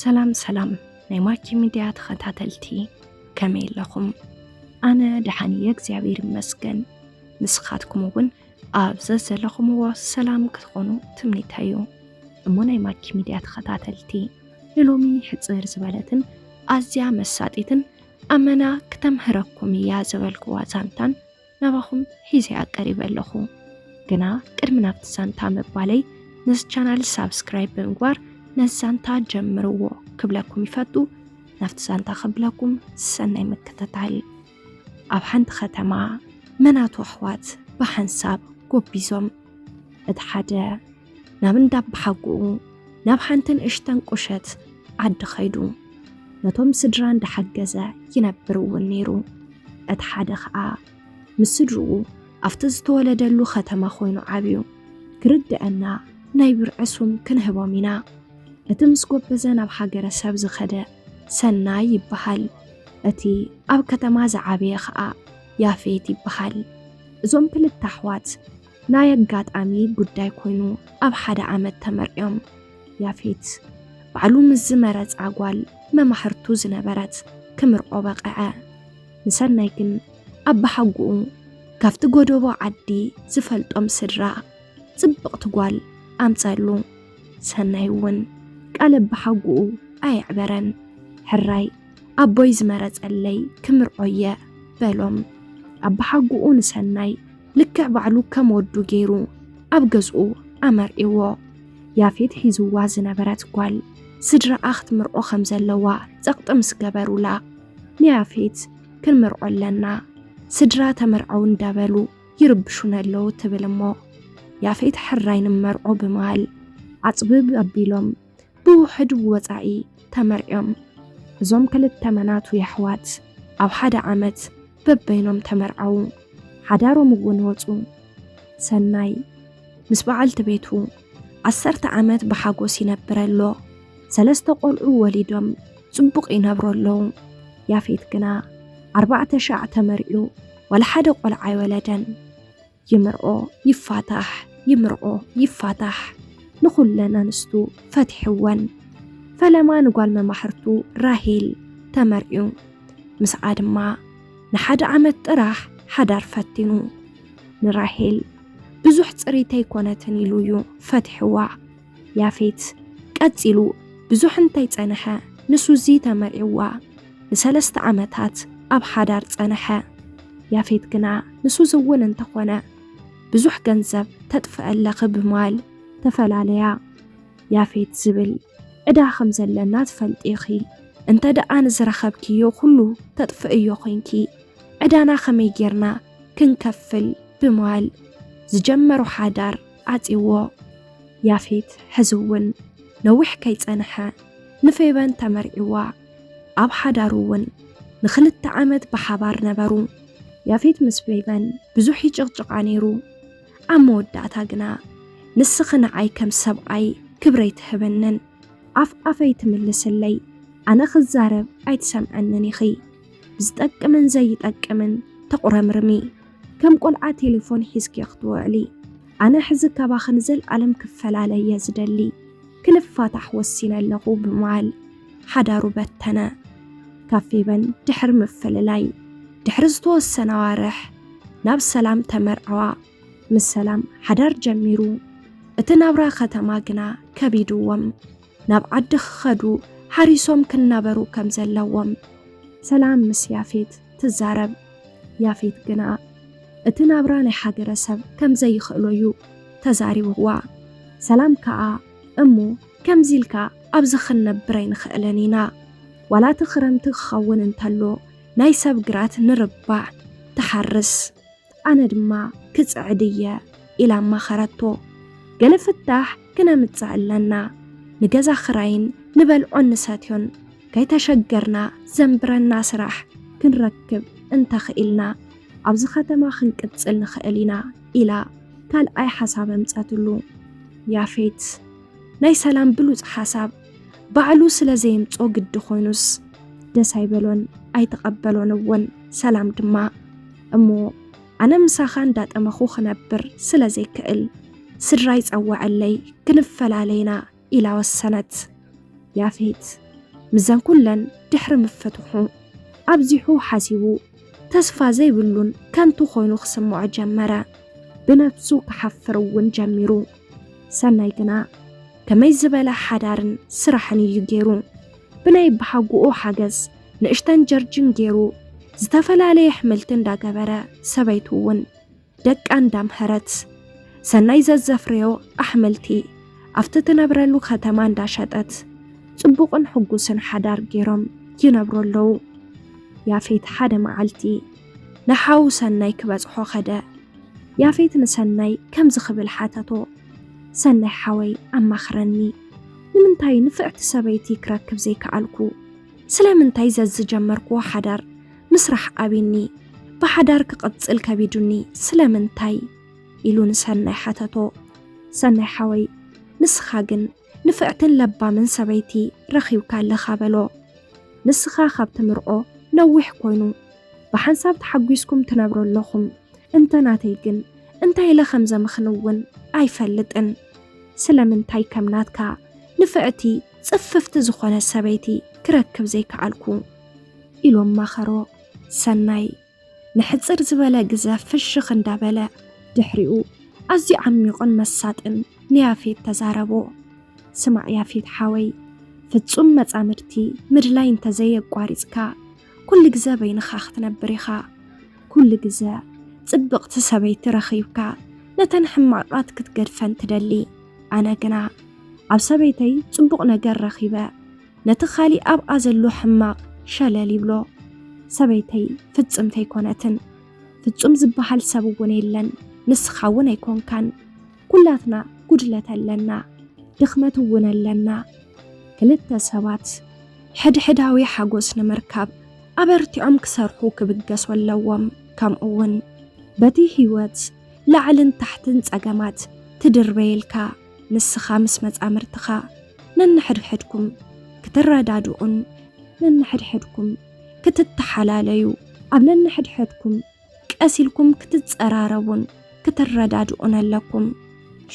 ሰላም ሰላም ናይ ማኪ ሚድያ ተኸታተልቲ፣ ከመይ ኣለኹም? ኣነ ደሓን እየ እግዚኣብሔር ይመስገን። ንስኻትኩም እውን ኣብ ዘዘለኹምዎ ሰላም ክትኾኑ ትምኒተይ እዩ። እሞ ናይ ማኪ ሚድያ ተኸታተልቲ፣ ንሎሚ ሕፅር ዝበለትን ኣዝያ መሳጢትን ኣመና ክተምህረኩም እያ ዝበልኩዋ ዛንታን ናባኹም ሒዘያ ቀሪበ ኣለኹ። ግና ቅድሚ ናብቲ ዛንታ ምባለይ ነዚ ቻናል ሳብስክራይብ ብምግባር ነዚ ዛንታ ጀምርዎ ክብለኩም ይፈቱ። ናብቲ ዛንታ ክብለኩም ሰናይ ምክትታል። ኣብ ሓንቲ ከተማ መናቱ ኣሕዋት ብሓንሳብ ጎቢዞም። እቲ ሓደ ናብ እንዳባሓጉኡ ናብ ሓንቲ ንእሽተን ቁሸት ዓዲ ኸይዱ ነቶም ስድራ እንዳሓገዘ ይነብር እውን ነይሩ። እቲ ሓደ ኸኣ ምስ ስድርኡ ኣብቲ ዝተወለደሉ ከተማ ኮይኑ ዓብዩ። ክርድአና ናይ ብርዒ ስም ክንህቦም ኢና። እቲ ምስ ጎበዘ ናብ ሃገረ ሰብ ዝኸደ ሰናይ ይበሃል። እቲ ኣብ ከተማ ዝዓበየ ኸኣ ያፌት ይበሃል። እዞም ክልተ ኣሕዋት ናይ ኣጋጣሚ ጉዳይ ኮይኑ ኣብ ሓደ ዓመት ተመርዕዮም። ያፌት ባዕሉ ምስ ዝመረጻ ጓል መማህርቱ ዝነበረት ክምርዖ በቐዐ። ንሰናይ ግን ኣባሓጉኡ ካብቲ ጎደቦ ዓዲ ዝፈልጦም ስድራ ጽብቕቲ ጓል ኣምጸሉ። ሰናይ እውን ቃል ኣባሓጉኡ ኣየዕበረን። ሕራይ ኣቦይ ዝመረጸለይ ክምርዖየ በሎም። ኣባሓጉኡ ንሰናይ ልክዕ ባዕሉ ከም ወዱ ገይሩ ኣብ ገዝኡ ኣመርዒዎ። ያፌት ሒዝዋ ዝነበረት ጓል ስድራኣ ክትምርዖ ከም ዘለዋ ጸቕጢ ምስ ገበሩላ፣ ንያፌት ክንምርዖ ኣለና፣ ስድራ ተመርዓው እንዳበሉ ይርብሹና ኣለዉ ትብል እሞ፣ ያፌት ሕራይ ንመርዖ ብምባል ዓጽብብ ኣቢሎም ብውሕድ ወጻኢ ተመርዕዮም። እዞም ክልተ መናቱ የሕዋት ኣብ ሓደ ዓመት በበይኖም ተመርዓዉ። ሓዳሮም እውን ወጹ። ሰናይ ምስ በዓልቲ ቤቱ ዓሰርተ ዓመት ብሓጎስ ይነብር ኣሎ። ሰለስተ ቆልዑ ወሊዶም ጽቡቕ ይነብሩ ኣለዉ። ያፌት ግና ኣርባዕተ ሻዕ ተመርዕዩ ዋላ ሓደ ቆልዓ ኣይወለደን። ይምርዖ ይፋታሕ፣ ይምርዖ ይፋታሕ። ንኹለን ኣንስቱ ፈቲሕወን። ፈለማ ንጓል መማህርቱ ራሄል ተመርዕዩ። ምስኣ ድማ ንሓደ ዓመት ጥራሕ ሓዳር ፈቲኑ። ንራሄል ብዙሕ ጽሪት ኣይኮነትን ኢሉ እዩ ፈቲሕዋ። ያፌት ቀጺሉ ብዙሕ እንተይጸንሐ ንሱዚ ተመርዕዋ። ንሰለስተ ዓመታት ኣብ ሓዳር ጸንሐ። ያፌት ግና ንሱዚ እውን እንተኾነ ብዙሕ ገንዘብ ተጥፍእ ኣለኺ ብምባል ተፈላለያ። ያፌት ዝብል ዕዳ ከም ዘለና ትፈልጢ ኢኺ። እንተ ደኣ ንዝረኸብክዮ ኩሉ ተጥፍእዮ ኮይንኪ፣ ዕዳና ከመይ ጌርና ክንከፍል ብምባል ዝጀመሮ ሓዳር ዓጺዎ። ያፌት ሕዚ እውን ነዊሕ ከይጸንሐ ንፌበን ተመርዒዋ። ኣብ ሓዳሩ እውን ንኽልተ ዓመት ብሓባር ነበሩ። ያፌት ምስ ፌበን ብዙሕ ይጭቕጭቓ ነይሩ። ኣብ መወዳእታ ግና ንስኺ ንዓይ ከም ሰብኣይ ክብሪ ኣይትህብንን፣ ኣፍ ኣፈይ ትምልስለይ፣ ኣነ ክዛረብ ኣይትሰምዐንን ኢኺ። ብዝጠቅምን ዘይጠቅምን ተቑረምርሚ፣ ከም ቆልዓ ቴሌፎን ሒዝኪ ክትውዕሊ። ኣነ ሕዚ ካባኺ ንዘልኣለም ክፈላለ እየ ዝደሊ። ክንፋታሕ ወሲነ ኣለኹ ብምባል ሓዳሩ በተነ። ካብ ፌበን ድሕሪ ምፍልላይ ድሕሪ ዝተወሰነ ኣዋርሕ ናብ ሰላም ተመርዐዋ። ምስ ሰላም ሓዳር ጀሚሩ። እቲ ናብራ ከተማ ግና ከቢድዎም። ናብ ዓዲ ክኸዱ ሓሪሶም ክናበሩ ከም ዘለዎም ሰላም ምስ ያፌት ትዛረብ። ያፌት ግና እቲ ናብራ ናይ ሃገረሰብ ከም ዘይኽእሎ እዩ ተዛሪብዋ። ሰላም ከኣ እሞ ከምዚ ኢልካ ኣብዚ ክንነብር ኣይንኽእልን ኢና። ዋላ እቲ ክረምቲ ክኸውን እንተሎ ናይ ሰብ ግራት ንርባዕ ትሓርስ፣ ኣነ ድማ ክጽዕድ እየ ኢላ ኣማኸረቶ። ገለ ፍታሕ ክነምጽእ ኣለና። ንገዛ ክራይን ንበልዖን ንሰትዮን ከይተሸገርና ዘንብረና ስራሕ ክንረክብ እንተኽኢልና ኣብዚ ከተማ ክንቅጽል ንኽእል ኢና ኢላ ካልኣይ ሓሳብ ኣምጸትሉ። ያፌት ናይ ሰላም ብሉጽ ሓሳብ ባዕሉ ስለ ዘየምጾ ግዲ ኮይኑስ ደስ ኣይበሎን ኣይተቐበሎን እውን። ሰላም ድማ እሞ ኣነ ምሳኻ እንዳጠመኹ ክነብር ስለ ዘይክእል ስድራይ ጸውዐለይ ክንፈላለይና ኢላ ወሰነት። ያፌት ምስዘን ኩለን ድሕሪ ምፍትሑ ኣብዚሑ ሓሲቡ፣ ተስፋ ዘይብሉን ከንቱ ኮይኑ ክስምዖ ጀመረ። ብነብሱ ክሓፍር እውን ጀሚሩ። ሰናይ ግና ከመይ ዝበለ ሓዳርን ስራሕን እዩ ገይሩ። ብናይ ብሓጉኡ ሓገዝ ንእሽተን ጀርጅን ገይሩ ዝተፈላለየ ኣሕምልቲ እንዳገበረ፣ ሰበይቱ እውን ደቃ እንዳምሀረት፣ ሰናይ ዘዘፍረዮ ኣሕምልቲ ኣብቲ ትነብረሉ ከተማ እንዳሸጠት ጽቡቕን ሕጉስን ሓዳር ገይሮም ይነብሩ ኣለዉ። ያፌት ሓደ መዓልቲ ንሓው ሰናይ ክበጽሖ ኸደ። ያፌት ንሰናይ ከምዚ ክብል ሓተቶ፣ ሰናይ ሓወይ፣ ኣማኽረኒ። ንምንታይ ንፍዕቲ ሰበይቲ ክረክብ ዘይከኣልኩ? ስለምንታይ ዘዝጀመርክዎ ሓዳር ምስራሕ ኣቢኒ፣ ብሓዳር ክቕጽል ከቢዱኒ ስለምንታይ? ኢሉ ንሰናይ ሓተቶ። ሰናይ ሓወይ፣ ንስኻ ግን ንፍዕትን ለባምን ሰበይቲ ረኺብካ ኣለኻ በሎ። ንስኻ ካብ ትምርዖ ነዊሕ ኮይኑ፣ ብሓንሳብ ተሓጒስኩም ትነብሩ ኣለኹም። እንተ ናተይ ግን እንታይ ኢለ ከም ዘምኽን እውን ኣይፈልጥን። ስለምንታይ ከም ናትካ ንፍዕቲ ጽፍፍቲ ዝኾነ ሰበይቲ ክረክብ ዘይከኣልኩ? ኢሉ ኣማኸሮ። ሰናይ ንሕጽር ዝበለ ግዘ ፍሽኽ እንዳበለ፣ ድሕሪኡ ኣዝዩ ዓሚቑን መሳጥን ንያፌት ተዛረቦ። ስማዕ ያፌት ሓወይ፣ ፍጹም መጻምድቲ ምድላይ እንተዘየቋሪጽካ፣ ኩሉ ግዘ በይንኻ ክትነብር ኢኻ። ኩሉ ግዘ ጽብቕቲ ሰበይቲ ረኺብካ፣ ነተን ሕማቓት ክትገድፈን ትደሊ። ኣነ ግና ኣብ ሰበይተይ ጽቡቕ ነገር ረኺበ፣ ነቲ ካሊእ ኣብኣ ዘሎ ሕማቕ ሸለል ይብሎ። ሰበይተይ ፍጽምቲ ኣይኮነትን። ፍጹም ዝበሃል ሰብ እውን የለን። ንስኻ እውን ኣይኮንካን። ኩላትና ጉድለት ኣለና፣ ድኽመት እውን ኣለና። ክልተ ሰባት ሕድሕዳዊ ሓጎስ ንምርካብ ኣበርቲዖም ክሰርሑ ክብገሱ ኣለዎም። ከምኡ እውን በቲ ህይወት ላዕልን ታሕትን ጸገማት ትድርበየልካ፣ ንስኻ ምስ መጻምርትኻ ነንሕድሕድኩም ክትረዳድኡን ነንሕድሕድኩም ክትተሓላለዩ፣ ኣብ ነንሕድሕድኩም ቀስ ኢልኩም ክትጸራረቡን ክትረዳድኡን ኣለኩም።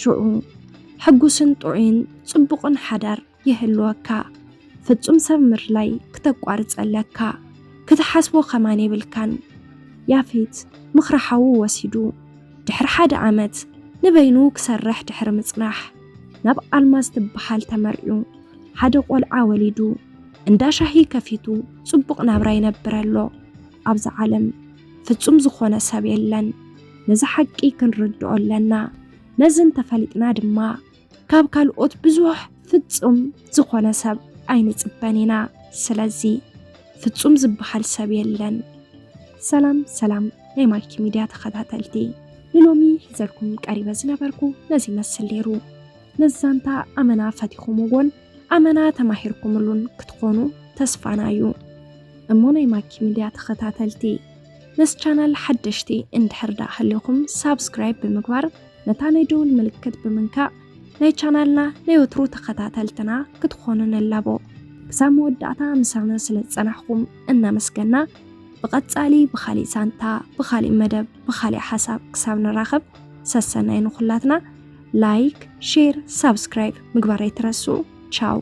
ሽዑ ሕጉስን ጥዑይን ጽቡቕን ሓዳር ይህልወካ። ፍጹም ሰብ ምድላይ ክተቋርጽ ኣለካ። ክትሓስቦ ከማን የብልካን። ያፌት ምኽሪ ሓዉ ወሲዱ፣ ድሕሪ ሓደ ዓመት ንበይኑ ክሰርሕ ድሕሪ ምጽናሕ፣ ናብ ኣልማዝ ትበሃል ተመርዕዩ፣ ሓደ ቆልዓ ወሊዱ፣ እንዳ ሻሂ ከፊቱ ጽቡቕ ናብራ ይነብር ኣሎ። ኣብዛ ዓለም ፍጹም ዝኾነ ሰብ የለን። ነዚ ሓቂ ክንርድኦ ኣለና። ነዚ እንተፈሊጥና ድማ፣ ካብ ካልኦት ብዙሕ ፍጹም ዝኾነ ሰብ ኣይንጽበን ኢና። ስለዚ ፍጹም ዝበሃል ሰብ የለን። ሰላም ሰላም ናይ ማኪ ሚድያ ተኸታተልቲ፣ ንሎሚ ሒዘልኩም ቀሪበ ዝነበርኩ ነዚ ይመስል ነይሩ። ነዚ ዛንታ ኣመና ፈቲኹምዎን ኣመና ተማሂርኩምሉን ክትኾኑ ተስፋና እዩ። እሞ ናይ ማኪ ሚድያ ተኸታተልቲ፣ ነዚ ቻናል ሓደሽቲ እንድሕር ደኣ ሃሊኹም ሳብስክራይብ ብምግባር ነታ ናይ ደውል ምልክት ብምንካእ ናይ ቻናልና ናይ ወትሩ ተኸታተልትና ክትኾኑ ንላቦ። ክሳብ መወዳእታ ምሳና ስለ ዝጸናሕኩም እናመስገና፣ ብቐጻሊ ብኻሊእ ዛንታ፣ ብኻሊእ መደብ፣ ብኻሊእ ሓሳብ ክሳብ ንራኸብ፣ ሰሰናይ ንኹላትና። ላይክ፣ ሼር፣ ሳብስክራይብ ምግባር ኣይትረስዑ። ቻው።